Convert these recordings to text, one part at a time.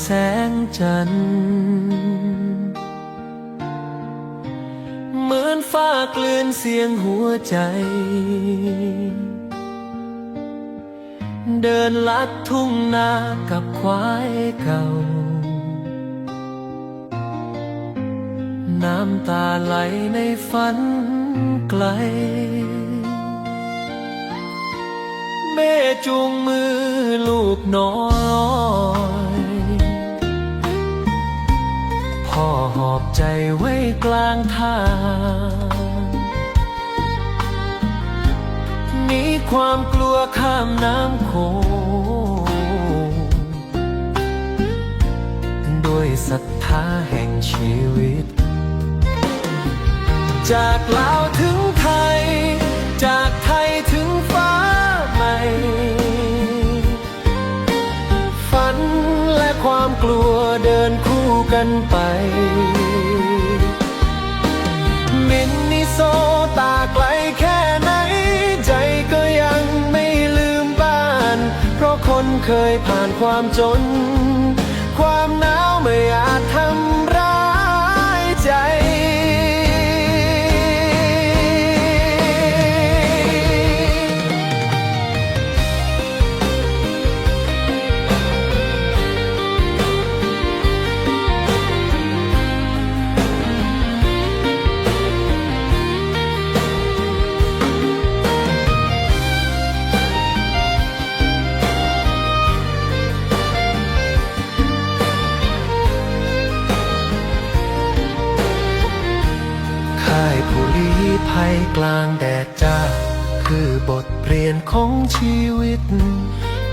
ແສງຈັນ ເໝືອນຟ້າກລືນສຽງຫົວໃຈ ເດີນລັດທົ່ງນາກັບຄວາຍເກົ່າ ນ້ຳຕາໄຫຼໃນຝັນໄກ ແມ່ຈູງມືລູກນ້ອຍ ພໍ່ຫອບໃຈໄວ້ກລາງທາງ ມີຄວາມກລັວຂ້າມນ້ຳໂຂງ ດ້ວຍສັດທາແຫ່ງຊີວິດ ຈາກລາວເຖິງໄທ ຈາກໄທເຖິງຟ້າໃໝ່ ຝັນແລະຄວາມກລັວເດີນຄູ່ກັນໄປ ມິນນິໂຊຕາໄກລແຄ່ໃນ ໃຈກໍຍັງໄມ່ລືມບ້ານ ເພາະຄົນເຄີຍຜ່ານຄວາມຈົນ ຄວາມໜາວໄມ່ອາດທຳຮ້າຍໃຈ. ຄ້າຍຜູ້ລີ້ໄພກລາງແດດຈ້າ ຄືບົດຮຽນຂອງຊີວິດ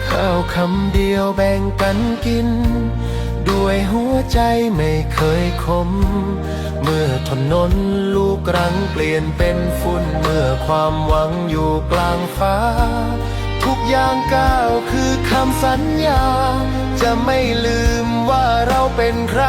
ເຂົ້າຄຳດຽວແບ່ງກັນກິນ ດ້ວຍຫົວໃຈໄມ່ເຄີຍຂົມ ເມື່ອຖະໜົນລູກລັງປ່ຽນເປັນຝຸ່ນ ເມື່ອຄວາມຫວັງຢູ່ກລາງຟ້າ ທຸກຢ່າງກ້າວຄືຄຳສັນຍາ ຈະໄມ່ລືມວ່າເຮົາເປັນໃຄ.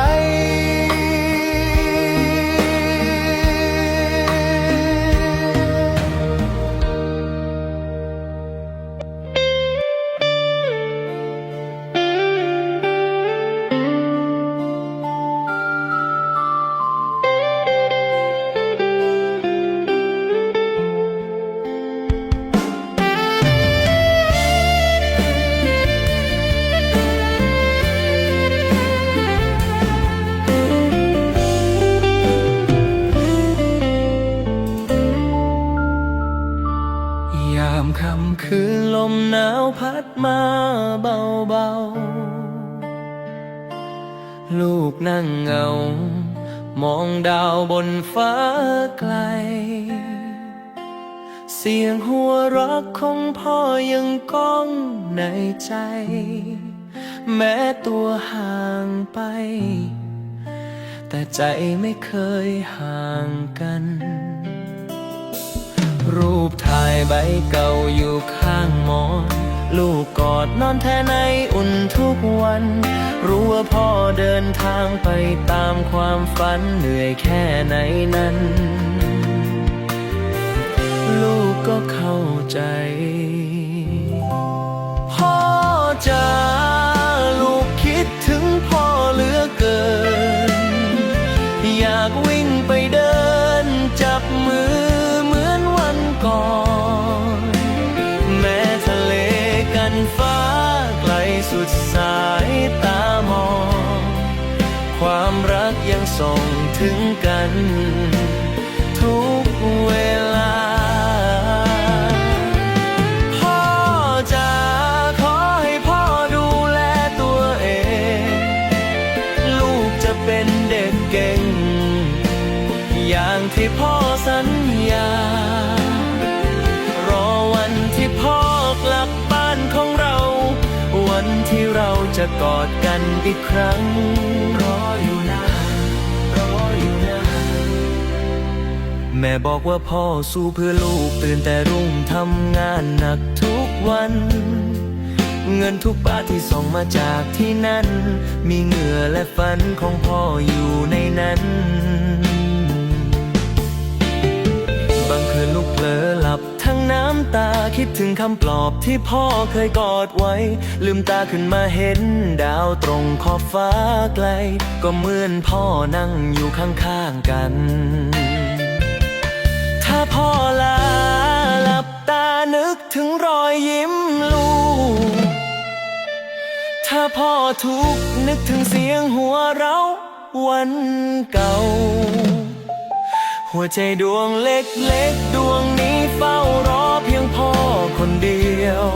ຍາມຄ່ຳຄືນ ລົມໜາວພັດມາເບົາໆ ລູກນັ່ງເຫງົາ ມອງດາວບົນຟ້າໄກ ສຽງຫົວເຣາະຂອງພໍ່ຍັງກ້ອງໃນໃຈ ແມ້ຕົວຫ່າງໄປ ແຕ່ໃຈໄມ່ເຄີຍຫ່າງກັນ. ຮູບຖ່າຍໃບເກົ່າຢູ່ຂ້າງໝອນ ລູກກອດນອນແທໃນອຸ່ນທຸກວັນ ຮູ້ວ່າພໍ່ເດີນທາງໄປຕາມຄວາມຝັນ ເໜື່ອຍແຄ່ໃນນັ້ນ ລູກກໍເຂົ້າໃຈ. ພໍ່ຈ໋າ ລູກຄິດເຖິງພໍ່ເຫຼືອເກີນ ຢາກວິ່ງໄປເດີນຈັບມືເໝືອນວັນກ່ອນ ແມ້ທະເລກັນຟ້າໄກລສຸດສາຍຕາມອງ ຄວາມຮັກຍັງສົ່ງເຖິງກັນ ທຸກເວລາ ພໍ່ຈ໋າ ຂໍໃຫ້ພໍ່ດູແລຕົວເອງ ລູກຈະເປັນເດັກເກັ່ງ ຢ່າງທີ່ພໍ່ສັນຍາ ລໍວັນທີ່ພໍ່ກັບບ້ານຂອງເຮົາ ວັນທີ່ເຮົາຈະກອດກັນອີກຄັ້ງ ລໍຢູ່ນານ ລໍຢູ່ນານ. ແມ່ບອກວ່າພໍ່ສູ້ເພື່ອລູກ ຕື່ນແຕ່ລຸງທຳງານໜັກທຸກວັນ ເງິນທຸກບາດທີ່ສົ່ງມາຈາກທີ່ນັ້ນ ມີເຫື່ອແລະຝັນຂອງພໍ່ຢູ່ໃນນັ້ນ ບາງຄືນລູກເຜີລຫຼັບທັງນ້ຳ ตา คิดถึงคำปลอบที่พ่อเคยกอดไว้ ลืมตาขึ้นมาเห็นดาวตรงขอบฟ้าไกล ก็เหมือนพ่อนั่งอยู่ข้างๆ กัน ถ้าพ่อลาหลับตานึกถึงรอยยิ้มลูก ถ้าพ่อทุกข์นึกถึงเสียงหัวเราะ วันเก่า หัวใจดวงเล็กๆ ดวงนี้เฝ้ารอเพียงพ่อคนเดียว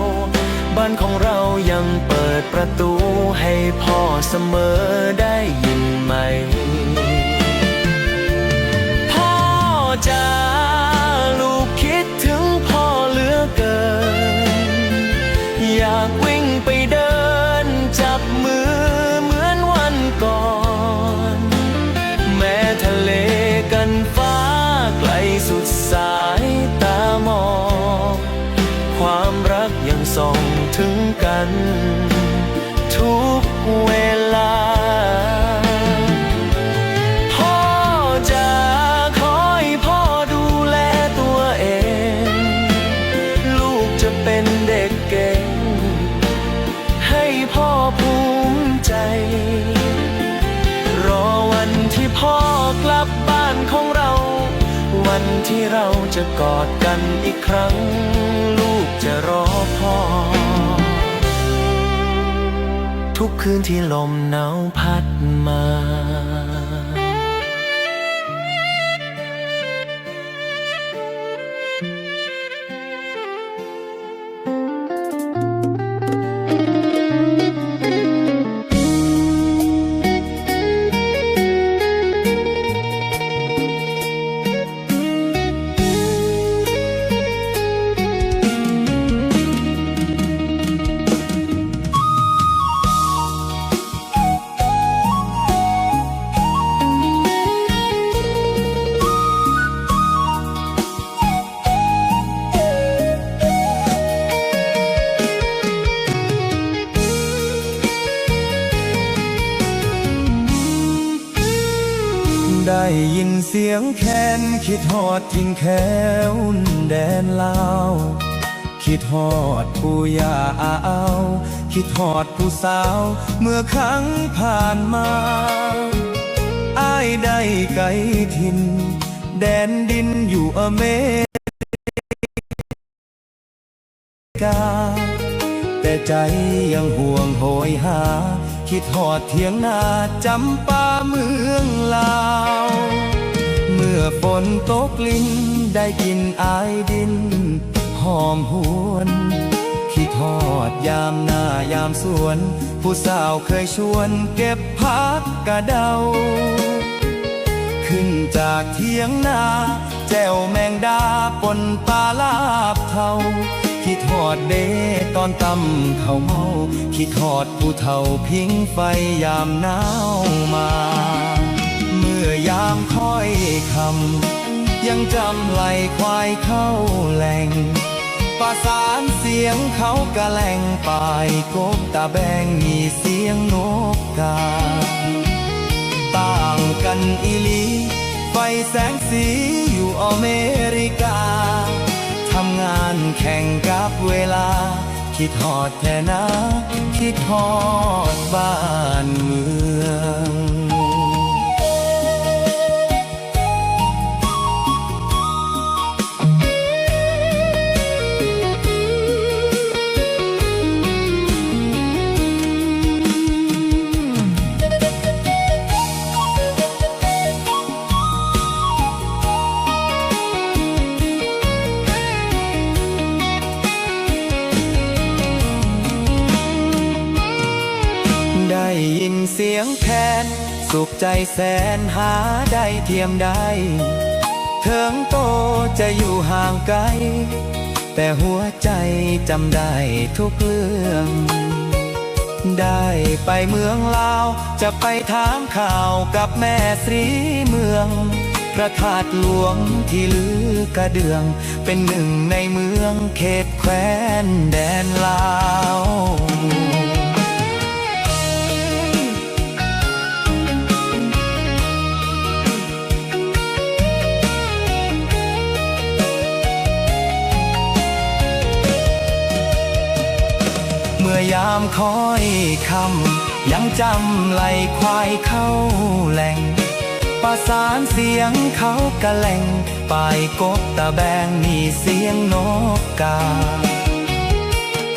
บ้านของเรายังเปิดประตูให้พ่อเสมอ ได้ยินไหม พ่อจ๋า ลูกคิดถึงพ่อเหลือเกิน อยากวิ่งไปเดินจับมือเหมือนวันก่อน แม้ทะเลกันฟ้าไกลสุดสายตามอง ความรักยังส่องถึงกันทุกเวลา พ่อจ๋า ขอให้พ่อดูแลตัวเอง ลูกจะเป็นเด็กเก่ง ให้พ่อภูมิใจ รอวันที่พ่อกลับบ้านของเรา วันที่เราจะกอดกันอีกครั้ง ลูกจะรอพ่อ ทุกคืนที่ลมหนาวพัดมา ได้ยินเสียงแคน คิดฮอดถิ่นแควนแดนลาว คิดฮอดปู่ย่าอาอาว คิดฮอดผู้สาวเมื่อครั้งผ่านมา อ้ายได้ไกลถิ่นแดนดินอยู่อเมริกา แต่ใจยังห่วงโหยหา คิดฮอดเถียงนาจำปาเมืองลาว เมื่อฝนตกลินได้กลิ่นอายดิน หอมหวน คิดฮอดยามหน้ายามสวน ผู้สาวเคยชวนเก็บผักกะเดา ขึ้นจากเถียงนา แจ่วแมงดาป่นปลาลาบเฒ่า คิดฮอดเด้ตอนตำข้าวเหมา คิดฮอดผู้เฒ่าผิงไฟยามหนาวมา เมื่อยามค่อยค่ำ ยังจำไล่ควายเข้าแหล่ง ประสานเสียงเขากะแหล่ง ป้ายกกตาแบงมีเสียงนกกา ต่างกันอีหลี ไฟแสงสีอยู่อเมริกา ทำงานแข่งกับเวลา คิดฮอดแท้นา คิดฮอดบ้านเมือง ได้ยินเสียงแคน สุขใจแสนหาได้เทียมได้ เถิงโตจะอยู่ห่างไกล แต่หัวใจจำได้ทุกเรื่อง ได้ไปเมืองลาว จะไปถามข่าวกับแม่ศรีเมือง พระธาตุหลวงที่ลือกระเดื่อง เป็นหนึ่งในเมืองเขตแคว้นแดนลาว ຄ້ອຍຄຳ ຍັງຈຳໄລ່ຄວາຍເຂົ້າແລ້ງ ປະສານສຽງເຂົາກະແລ້ງ ປາຍກົບຕາແບງ ມີສຽງນົກກາ.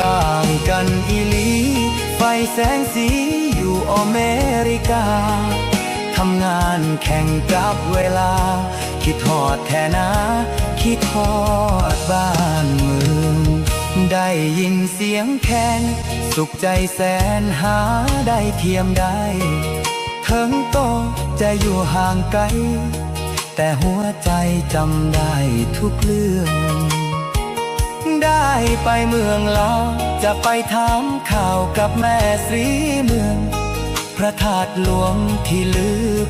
ຕ່າງກັນອີ່ຫຼີ ໄຟແສງສີຢູ່ອາເມລິກາ ທຳງານແຂ່ງກັບເວລາ ຄິດຮອດແທ້ນາ ຄິດຮອດບ້ານເມືອງ ໄດ້ຍິນສຽງແຄນ ສຸກໃຈແສນຫາໄດ້ທຽມໄດ້ ເຖິງໂຕຈະຢູ່ຫ່າງໄກ ແຕ່ຫົວໃຈຈຳໄດ້ທຸກເລື່ອງ ໄດ້ໄປເມືອງລາວ ຈະໄປຖາມຂ່າວກັບແມ່ສີເມືອງ ພະທາດຫຼວງທີ່ລື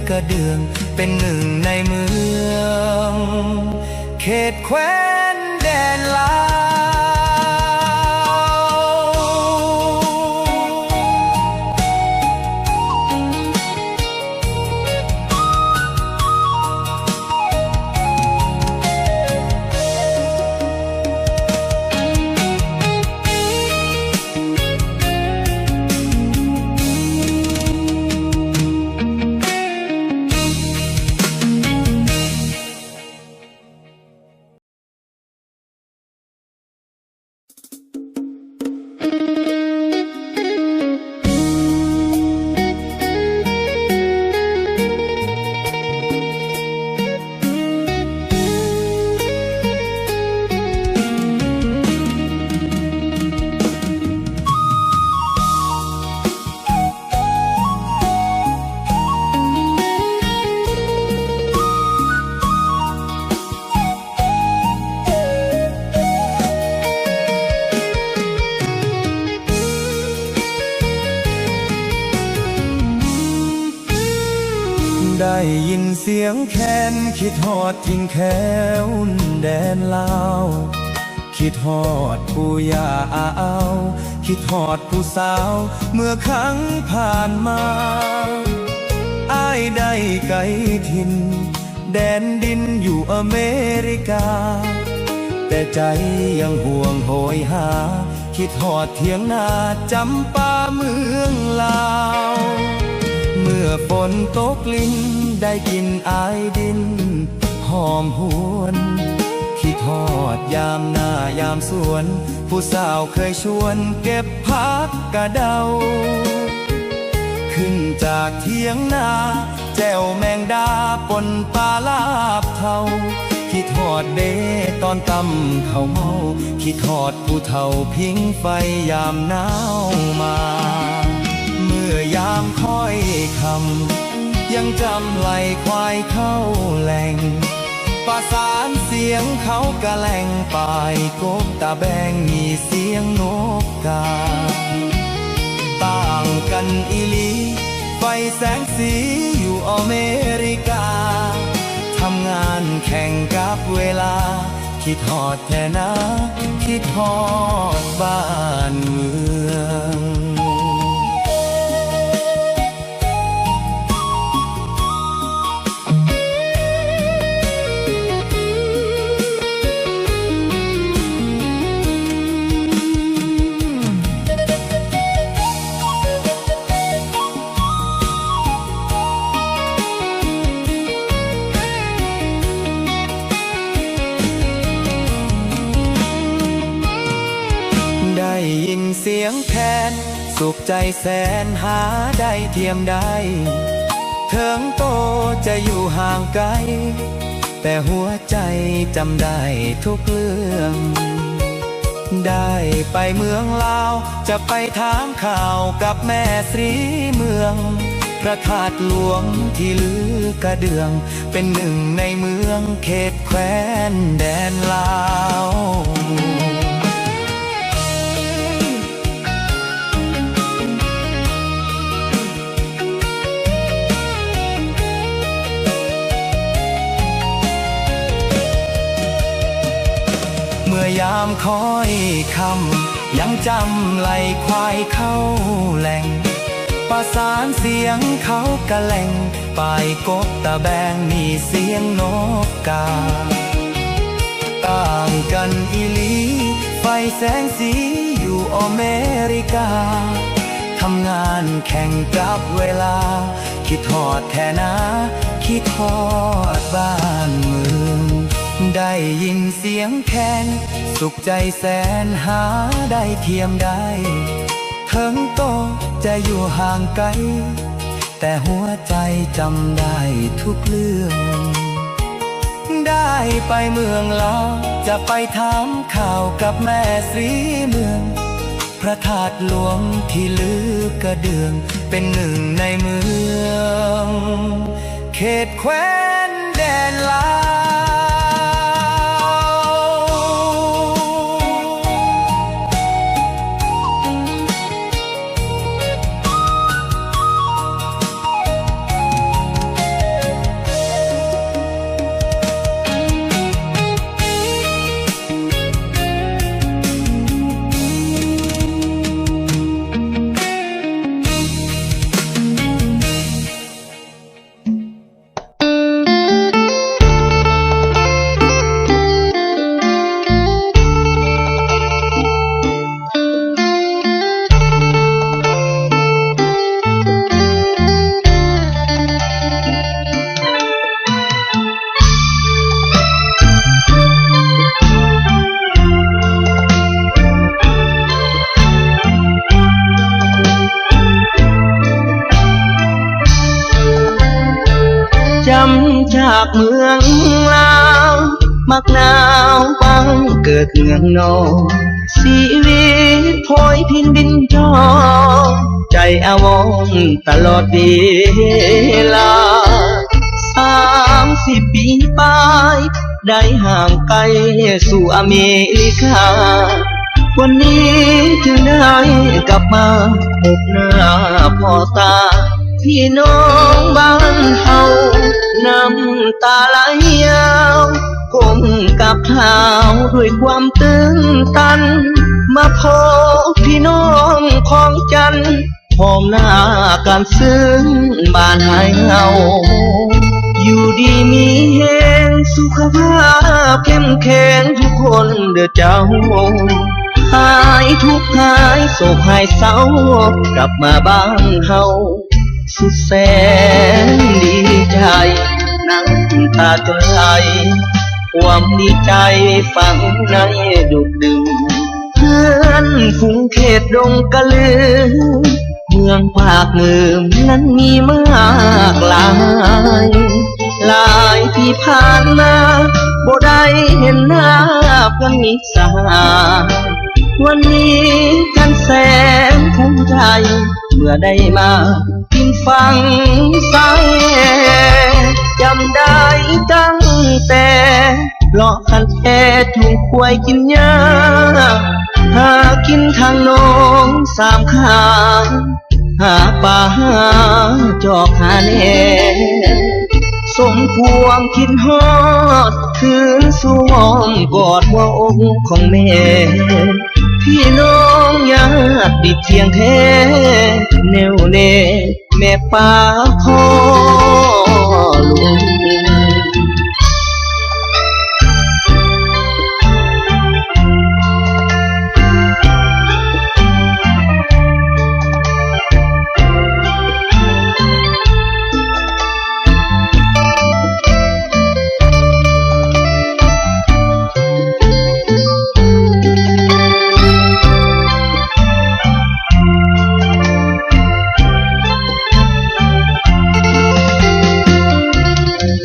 ກະເດື່ອງ ເປັນໜຶ່ງໃນເມືອງເຂດແຄວ້ນແດນລາວ. ໄດ້ຍິນສຽງແຄນ ຄິດຮອດຖິ່ນແຄວແດນລາວ ຄິດຮອດປູ່ຍ່າອາອາວ ຄິດຮອດຜູ້ສາວເມື່ອຄັ້ງຜ່ານມາ ອ້າຍໄດ້ໄກຖິ່ນ ແດນດິນຢູ່ອາເມລິກາ ແຕ່ໃຈຍັງຫ່ວງໂຫຍຫາ ຄິດຮອດຖຽງນາຈຳປາເມືອງລາວ ເມື່ອຝົນຕົກລິນ ໄດ້ກິ່ນອາຍດິນຫອມຫວນ ຄິດຮອດຍາມນາຍາມສວນ ຜູ້ສາວເຄີຍຊວນເກັບຜັກກະເດົາ ຂຶ້ນຈາກຖຽງນາ ແຈ່ວແມງດາປົນປາລາບເທົາ ຄິດຮອດເດຕອນຕຳເຂົ້າເມົາ ຄິດຮອດຜູ້ເຖົ້າຜິງໄຟຍາມໜາວມາ ເມື່ອຍາມຄ້ອຍຄ່ຳ ຍັງຈຳໄລ່ຄວາຍເຂົ້າແລ້ງ ປະສານສຽງເຂົາກະແລ່ງ ປາຍກົບຕາແບງ ມີສຽງນົກກາ. ຕ່າງກັນອີ່ຫຼີ ໄຟແສງສີຢູ່ອາເມລິກາ ທຳງານແຂ່ງກັບເວລາ ຄິດຮອດແທ້ນາ ຄິດຮອດບ້ານເມືອງ. ໄດ້ຍິນສຽງແຄນ ສຸກໃຈແສນຫາໄດ້ທຽມໄດ້ ເຖິງໂຕຈະຢູ່ຫ່າງໄກ ແຕ່ຫົວໃຈຈຳໄດ້ທຸກເລື່ອງ ໄດ້ໄປເມືອງລາວ ຈະໄປຖາມຂ່າວກັບແມ່ສີເມືອງ ພະທາດຫຼວງທີ່ລືກະເດື່ອງ ເປັນໜຶ່ງໃນເມືອງເຂດແຄວ້ນແດນລາວ. ເມື່ອຍາມຄ້ອຍຄ່ຳ ຍັງຈຳໄລ່ຄວາຍເຂົ້າແລ້ງ ປະສານສຽງເຂົາກະແລ່ງ ປາຍກົບຕາແບງ ມີສຽງນົກກາ. ຕ່າງກັນອີ່ຫຼີ ໄຟແສງສີຢູ່ອາເມລິກາ ທຳງານແຂ່ງກັບເວລາ ຄິດຮອດແທ້ນາ ຄິດຮອດບ້ານເມືອງ ໄດ້ຍິນສຽງແຄນ ສຸກໃຈແສນຫາໄດ້ທຽມໄດ້ ເຖິງໂຕຈະຢູ່ຫ່າງໄກ ແຕ່ຫົວໃຈຈຳໄດ້ທຸກເລື່ອງ ໄດ້ໄປເມືອງລາວ ຈະໄປຖາມຂ່າວກັບແມ່ສີເມືອງ ພະທາດຫຼວງທີ່ລືກະເດືອງ ເປັນໜຶ່ງໃນເມືອງ ເຂດແຄວ້ນແດນລາວ. ຈຳຈາກເມືອງລາວ ມັກໜາວປານເກີດເມືອງນອກ ຊີວິດໂພຍພິນບິນຈອງ ໃຈອາວອງຕະຫຼອດເວລາ ສາມສິບປີປາຍ ໄດ້ຫ່າງໄກສູ່ອາເມລິກາ ວັນນີ້ຈຶ່ງໄດ້ກັບມາພົບໜ້າພໍ້ຕາ ພີ່ນ້ອງບ້ານເຮົາ ນ້ຳຕາໄຫຼຍາວ ກົ້ມກາບເທົ້າດ້ວຍຄວາມຕື່ນຕັນ ມາພົບພີ່ນ້ອງຂອງຈັນ ພ້ອມໜ້າກັນເຊິ່ງບ້ານເຮົາ ຢູ່ດີມີແຮງ ສຸຂະພາບເຂັ້ມແຂງທຸກຄົນເດີເຈົ້າ ຫາຍທຸກຫາຍໂສກຫາຍເສົ້າ ກັບມາບ້ານເຮົາ ສຸດແສນດີໃຈ ນ້ຳຕາຈົນໄຫຼ ຄວາມດີໃຈຝັງໃນດຸກດຶງ ເພື່ອນຝູງເຂດດົງກະລື ເມືອງປາກງື່ມນັ້ນມີມາກຫຼາຍ ຫຼາຍປີຜ່ານມາ ບໍ່ໄດ້ເຫັນໜ້າເພື່ອນມິດສະຫາຍ ວັນນີ້ກັນແສນພູມໃຈ ເມື່ອໄດ້ມາ ກິນຝັ່ງໃສ ຈຳໄດ້ຕັ້ງແຕ່ ເລາະຄັນແພດທຸງຄວາຍກິນຫຍ້າ ຫາກິນທາງໜອງສາມຂ້າງ ຫາປາຫາຈອກຫາແນ ສົມຄວາມຄິດຮອດ ຄືນສູ່ອ້ອມກອດຫົວອົກຂອງແມ່ ພີ່ນ້ອງຍາດມິດຄຽງແທ້ ແນວແນ່ ແມ່ປ້າພໍ່ລຸງ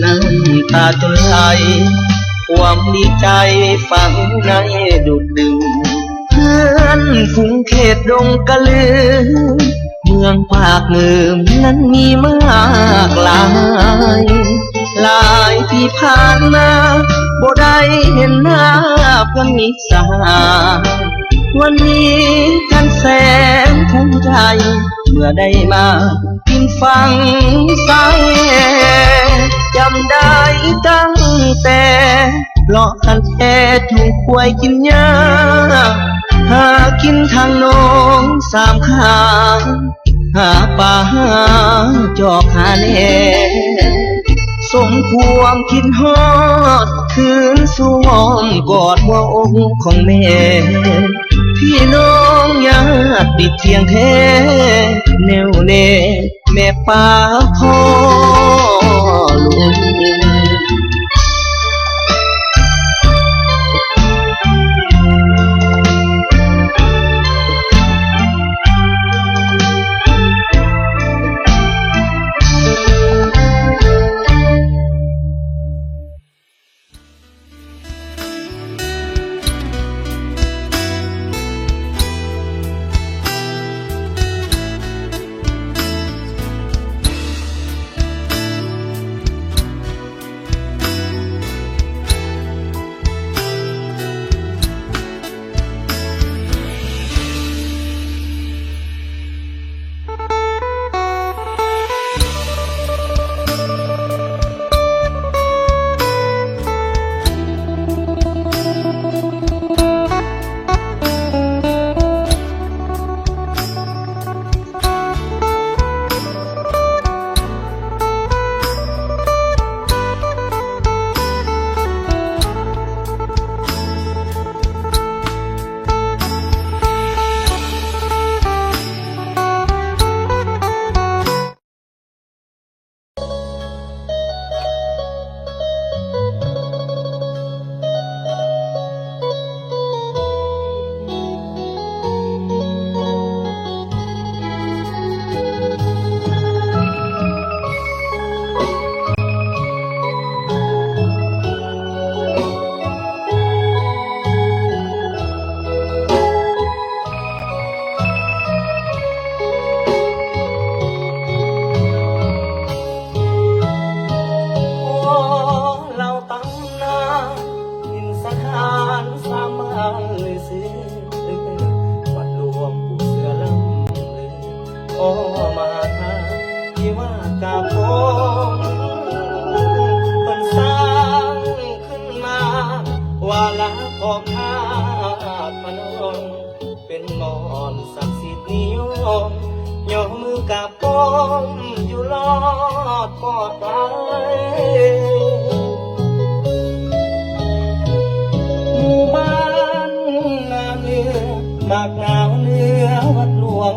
ນ້ຳຕາຈົນໄຫຼ ຄວາມດີໃຈຝັງໃນດຸກດຶງ ເພື່ອນຝູງເຂດດົງກະລື ເມືອງປາກງື່ມນັ້ນມີມາກຫຼາຍ ຫຼາຍປີຜ່ານມາ ບໍ່ໄດ້ເຫັນໜ້າເພື່ອນມິດສະຫາຍ ວັນນີ້ກັນແສນພູມໃຈ ເມື່ອໄດ້ມາ ກິນຝັ່ງໃສ ຈຳໄດ້ຕັ້ງແຕ່ ເລາະຄັນແພດທຸງຄວາຍກິນຫຍ້າ ຫາກິນທາງໜອງສາມຂ້າງ ຫາປາຫາຈອກຫາແນ ສົມຄວາມຄິດຮອດ ຄືນສູ່ອ້ອມກອດຫົວອົກຂອງແມ່ ພີ່ນ້ອງຍາດຕິດຄຽງແທ້ແນ່ວແນ່ ແມ່ປ້າພໍ່ລຸງ. ຂໍເລົ່າຕຳນານ ຖິ່ນສະຖານສາມບ້ານລືຊື່ ວັດຫຼວງປູ່ເສືອລຳລື ພໍ່ມະຫາທານ ທີ່ວ່າກາບຂອງ ເພິ່ນສ້າງຂຶ້ນມາ ວາລະຂອງທາດພະນົມ ເປັນບ່ອນສັກສິດນິຍົມ ຍົກມືກາບກ້ອມຢູ່ລອດປອດໄພ. ໝູ່ບ້ານນາເໜືອ ໝາກໜາວເໜືອວັດຫຼວງ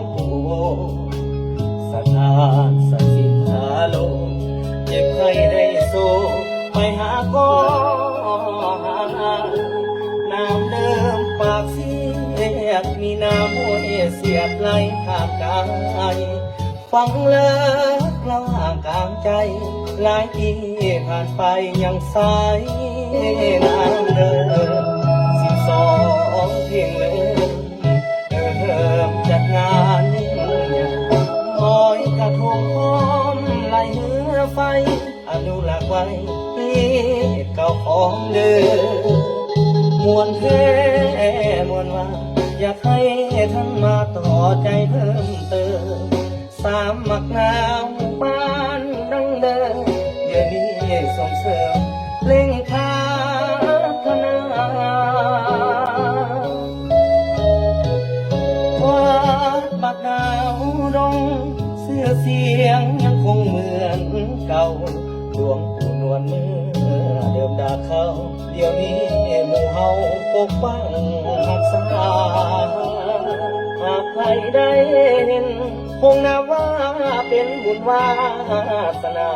ສະຖານສັກສິດຫາໂລກ ເຈັບໄຂ້ໄດ້ໂສກໄປຫາກໍຫາງານ ນ້ຳເດີມປາກສຽດ ມີນ້ຳຫ້ວຍສຽດໄຫຼຜ່ານກາຍ ຝັ່ງເລີກລະຫວ່າງກາງໃຈ ຫຼາຍປີຜ່ານໄປຍັງສາຍນ້ຳເດີມ ສິບສອງພຽງເລີ ເລີ່ມຈັດງານຍິ່ງໃຫຍ່ ລອຍກະທົງພ້ອມໄລ່ເຮືອໄຟ ອະນຸລັກໄວ້ຮີດເກົ່າຂອງເດີມ ມ່ວນແທ້ມ່ວນວ່າ ຢາກໃຫ້ທ່ານມາຕໍ່ໃຈເພີ່ມເຕີມ ສາມໝາກໜາວບ້ານດັງເດີມ ດຽວນີ້ສົ່ງເສີມເລັ່ງພັດທະນາ ວັດໝາກໜາວດົງ ຊື່ສຽງຍັງຄົງເໝືອນເກົ່າ ຫຼວງປູ່ນວນເມື່ອເດີມດາເຂົາ ດຽວນີ້ໝູ່ເຮົາປົກປັກຮັກສາ ຫາກໃຜໄດ້ເຫັນ ຄົງນັບວ່າເປັນບຸນວາສະໜາ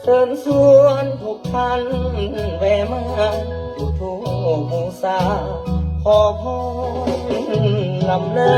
ເຊີນຊວນທຸກທ່ານແວ່ມາ ຈຸດທູບບູຊາ ຂໍພອນນຳເລີ.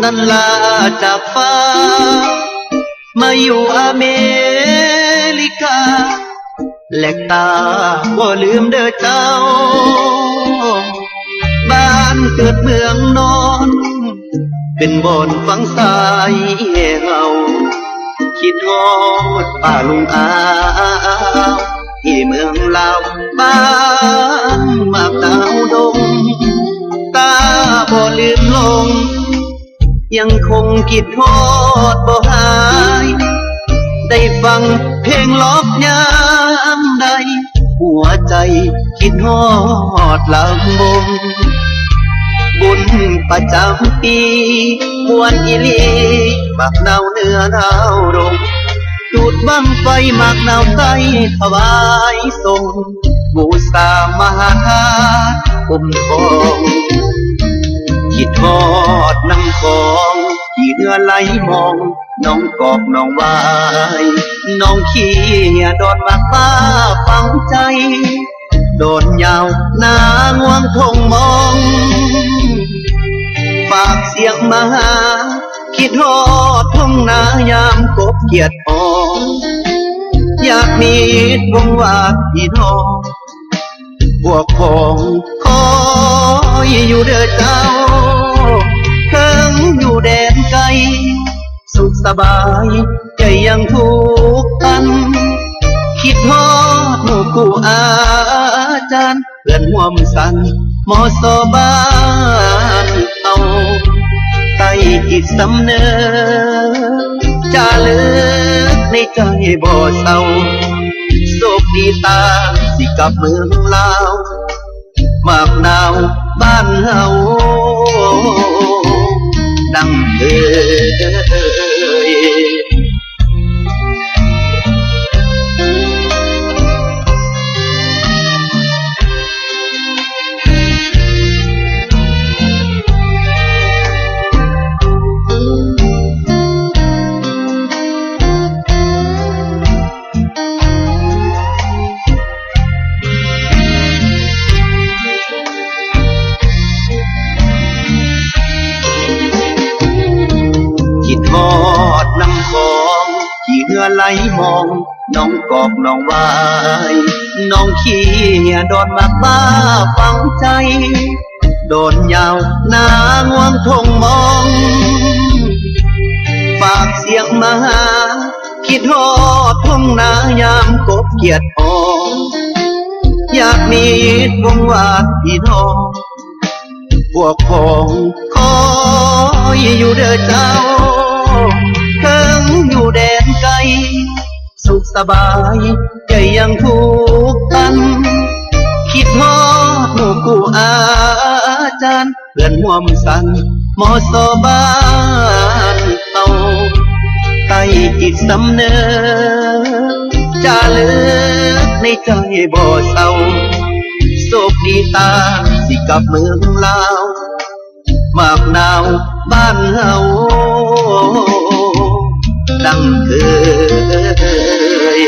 ນັ້ນລາຈາກຟ້າ ມາຢູ່ອາເມລິກາ ແລກຕາບໍ່ລືມເດີເຈົ້າ ບ້ານເກີດເມືອງນອນ ເປັນບ່ອນຝັງສາຍໃຫ້ເຮົາ ຄິດຮອດປ້າລຸງອາວ ທີ່ເມືອງລາວ ບ້ານໝາກນາວດົງ ຕາບໍ່ລືມລົງ ຍັງຄົງຄິດຮອດບໍ່ຫາຍ ໄດ້ຟັງເພງລັອກຍາມໃດ ຫົວໃຈຄິດຮອດລຳວົງ ບຸນປະຈຳປີ ມ່ວນອີ່ຫຼີ ໝາກນາວເໜືອນາວດົງ ຈູດບັ້ງໄຟໝາກນາວໃສ່ຖວາຍສົງ ບູຊາມະຫາທາດອົມທອງ ຄິດຮອດນ້ຳຂອງທີ່ເຮືອໄຫຼມອງ ໜອງກອກໜອງຫວາຍ ໜອງເຄຍ ດອນໝາກຟ້າຝັງໃຈ ດອນຍາວ ນາງວງທົ່ງມອງ ຝາກສຽງມາຫາ ຄິດຮອດທົ່ງນາຍາມກົບກຽດອອກ ຢາກມີດວົງວາດພີ່ນ້ອງ ພວກຂອງຄອຍຢູ່ເດີເຈົ້າ ເຖິງຢູ່ແດນໄກ ສຸກສະບາຍໃຈຍັງຜູກພັນ ຄິດຮອດໝູ່ຄູ່ອາຈານ ເພື່ອນຮ່ວມສັນ ມສ ບ້ານເຮົາ ໃຕ້ຈິດສຳນຶກ ຈາລຶກໃນໃຈບໍ່ເຊົາ ໂຊກດີຕາຊິກັບເມືອງລາວ ໝາກນາວບ້ານເຮົາດັ່ງເຄີຍ. ຄິດຮອດນ້ຳຂອງທີ່ເຮືອໄຫຼມອງ ໜອງກອກໜອງຫວາຍ ໜອງເຄຍ ດອນໝາກຟ້າຝັງໃຈ ດອນຍາວ ນາງວງທົ່ງມອງ ຝາກສຽງມາຫາ ຄິດຮອດທົ່ງນາຍາມກົບກຽດອອກ ຢາກມີດວົງວາດພີ່ນ້ອງ ພວກຂອງຄອຍຢູ່ເດີເຈົ້າ ເຖິງຢູ່ແດນໄກ ສຸກສະບາຍໃຈຍັງຜູກພັນ ຄິດຮອດໝູ່ຄູ່ອາຈານ ເພື່ອນຮ່ວມສັນ ມສ ບ້ານເຮົາ ໃຕ້ຈິດສຳນຶກ ຈາລຶກໃນໃຈບໍ່ເຊົາ ໂຊກດີຕາຊິກັບເມືອງລາວ ໝາກນາວບ້ານເຮົາ ດັ່ງເຄີຍ.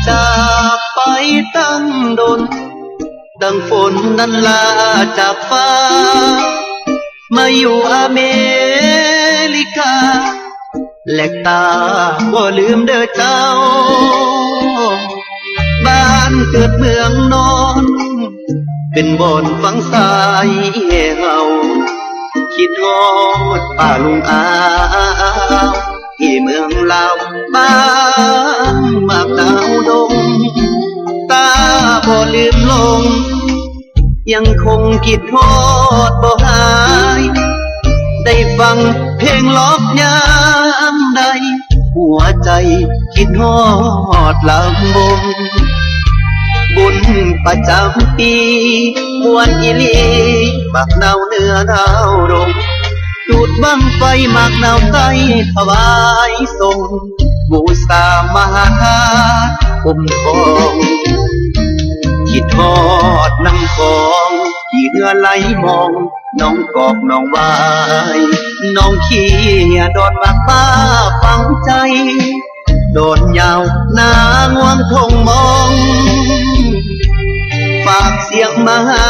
ຈາກໄປຕັ້ງດົນ ດັ່ງຝົນນັ້ນລາຈາກຟ້າ ມາຢູ່ອາເມລິກາ ແລກຕາບໍ່ລືມເດີເຈົ້າ ບ້ານເກີດເມືອງນອນ ເປັນບ່ອນຝັງສາຍໃຫ້ເຮົາ ຄິດຮອດປ້າລຸງອາວ ທີ່ເມືອງລາວ ບ້ານໝາກນາວດົງ ຕາ ບໍ່ລືມລົງ ຍັງຄົງຄິດຮອດບໍ່ຫາຍ ໄດ້ຟັງເພງລອກຍາມໃດ ຫົວໃຈຄິດຮອດລຳວົງ ບຸນປະຈຳປີ ມ່ວນອີ່ຫຼີ ໝາກເນົ່າເໜືອດາວດົງ ຈູດບັ້ງໄຟໝາກເນົ່າໃສ່ຖວາຍສົງ ບູຊາມະຫາທາດອົມທອງ ຄິດຮອດນ້ຳຂອງທີ່ເຮືອໄຫຼມອງ ໜອງກອກໜອງຫວາຍ ໜອງເຄຍ ດອນໝາກຟ້າຝັງໃຈ ດອນຍາວນາງວງທົ່ງມອງ ຝາກສຽງມາຫາ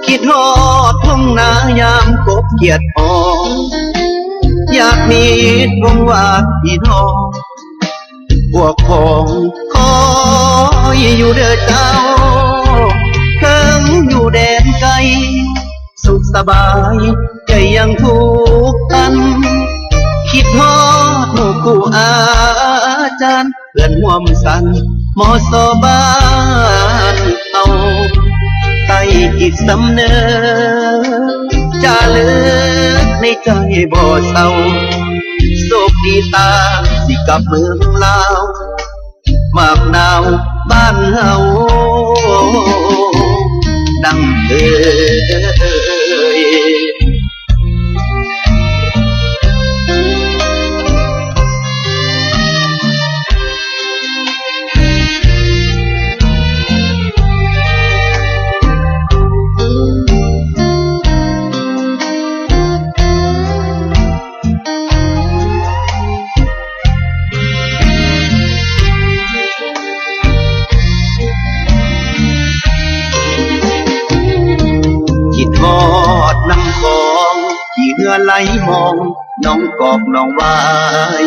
ຄິດຮອດທົ່ງນາຍາມກົບກຽດອອກ ຍາດມິດວົງວານພີ່ນ້ອງ ພວກຂອງຄອຍຢູ່ເດີເຈົ້າ ເຖິງຢູ່ແດນໄກ ສຸກສະບາຍໃຈຍັງຜູກພັນ ຄິດຮອດໝູ່ຄູອາຈານ ເພື່ອນຮ່ວມສັນ ມສ ບ້ານເຮົາ ໃຕ້ຈິດສຳນຶກ ຈາລຶກໃນໃຈບໍ່ເຊົາ ໂຊກດີຕາຊິກັບເມືອງລາວ ໝາກນາວບ້ານເຮົາ ດັ່ງເຄີຍ. ຄິດຮອດນ້ຳຂອງທີ່ເຮືອໄຫຼມອງ ໜອງກອກໜອງຫວາຍ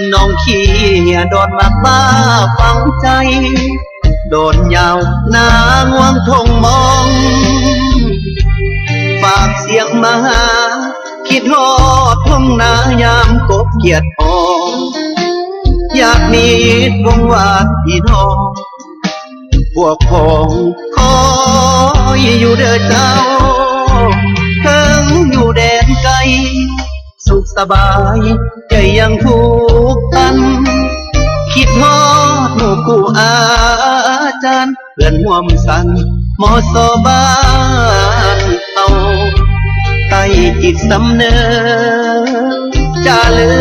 ໜອງເຄຍ ດອນໝາກຟ້າຝັງໃຈ ດອນຍາວນາງວງທົ່ງມອງ ຝາກສຽງມາຫາ ຄິດຮອດທົ່ງນາຍາມກົບກຽດອອກ ຍາດມິດວົງວານພີ່ນ້ອງ ພວກຂອງຄອຍຢູ່ເດີເຈົ້າ ເຖິງຢູ່ແດນໄກ ສຸກສະບາຍໃຈຍັງຜູກພັນ ຄິດຮອດໝູ່ຄູ່ອາຈານ ເພື່ອນຮ່ວມສັນ ມສ ບ້ານເຮົາ ໃຕ້ຈິດສຳນຶກ ຈາລຶ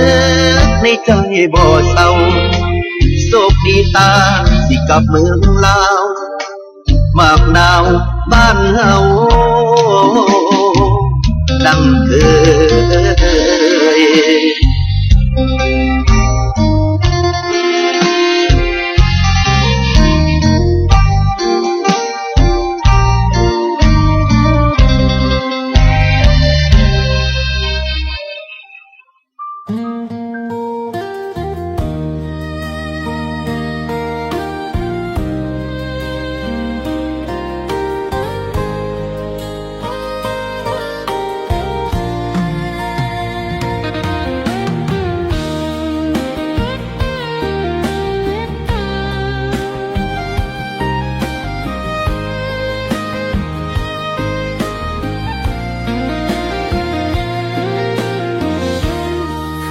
ກໃນໃຈບໍ່ເຊົາ ໂຊກດີຕາຊິກັບເມືອງລາວ ໝາກນາວບ້ານເຮົາ ດັ່ງເຄີຍ.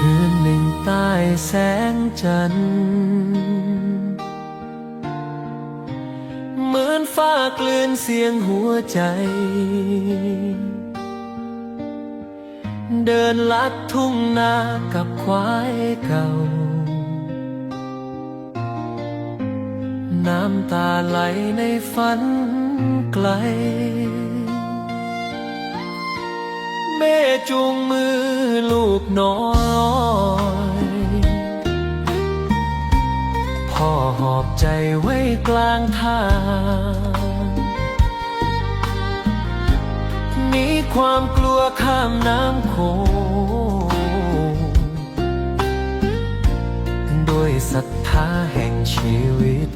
ຄືນໜຶ່ງໃຕ້ແສງຈັນ ເໝືອນຟ້າກລືນສຽງຫົວໃຈ ເດີນລັດທົ່ງນາກັບຄວາຍເກົ່າ ນ້ຳຕາໄຫຼໃນຝັນໄກລ ແມ່ຈູງມືລູກນ້ອຍ ພໍ່ຫອບໃຈໄວ້ກລາງທາງ ມີຄວາມກລັວຂ້າມນ້ຳໂຂງ ດ້ວຍສັດທາແຫ່ງຊີວິດ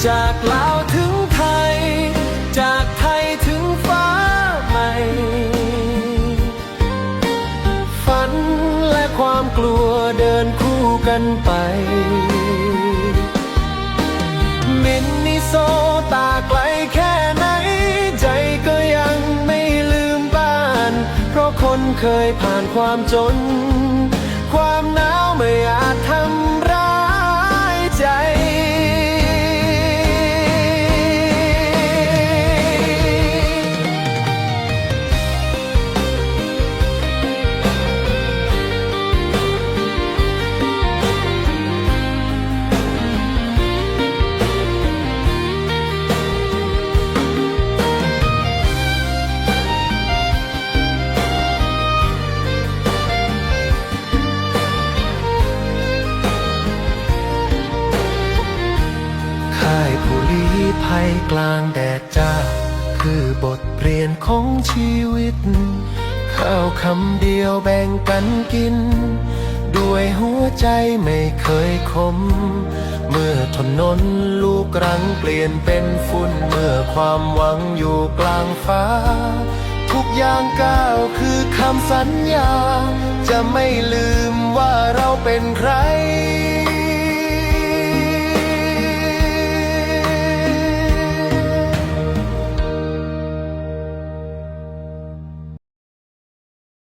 ຈາກລາວເຖິງໄທ ຈາກໄທເຖິງຟ້າໃໝ່ ຝັນ ແລະ ຄວາມກລັວເດີນຄູ່ກັນໄປ ເມັນ โซ่ตาไกลแค่ไหน ใจก็ยังไม่ลืมบ้าน เพราะคนเคยผ่านความจน ความหนาวไม่อาจทำร้ายใจ ค่ายผู้ลี้ภัยกลางแดดจ้า คือบทเรียนของชีวิต ข้าวคำเดียวแบ่งกันกิน ด้วยหัวใจไม่เคยขม เมื่อถนนลูกรังเปลี่ยนเป็นฝุ่น เมื่อความหวังอยู่กลางฟ้า ทุกย่างก้าวคือคำสัญญา จะไม่ลืมว่าเราเป็นใคร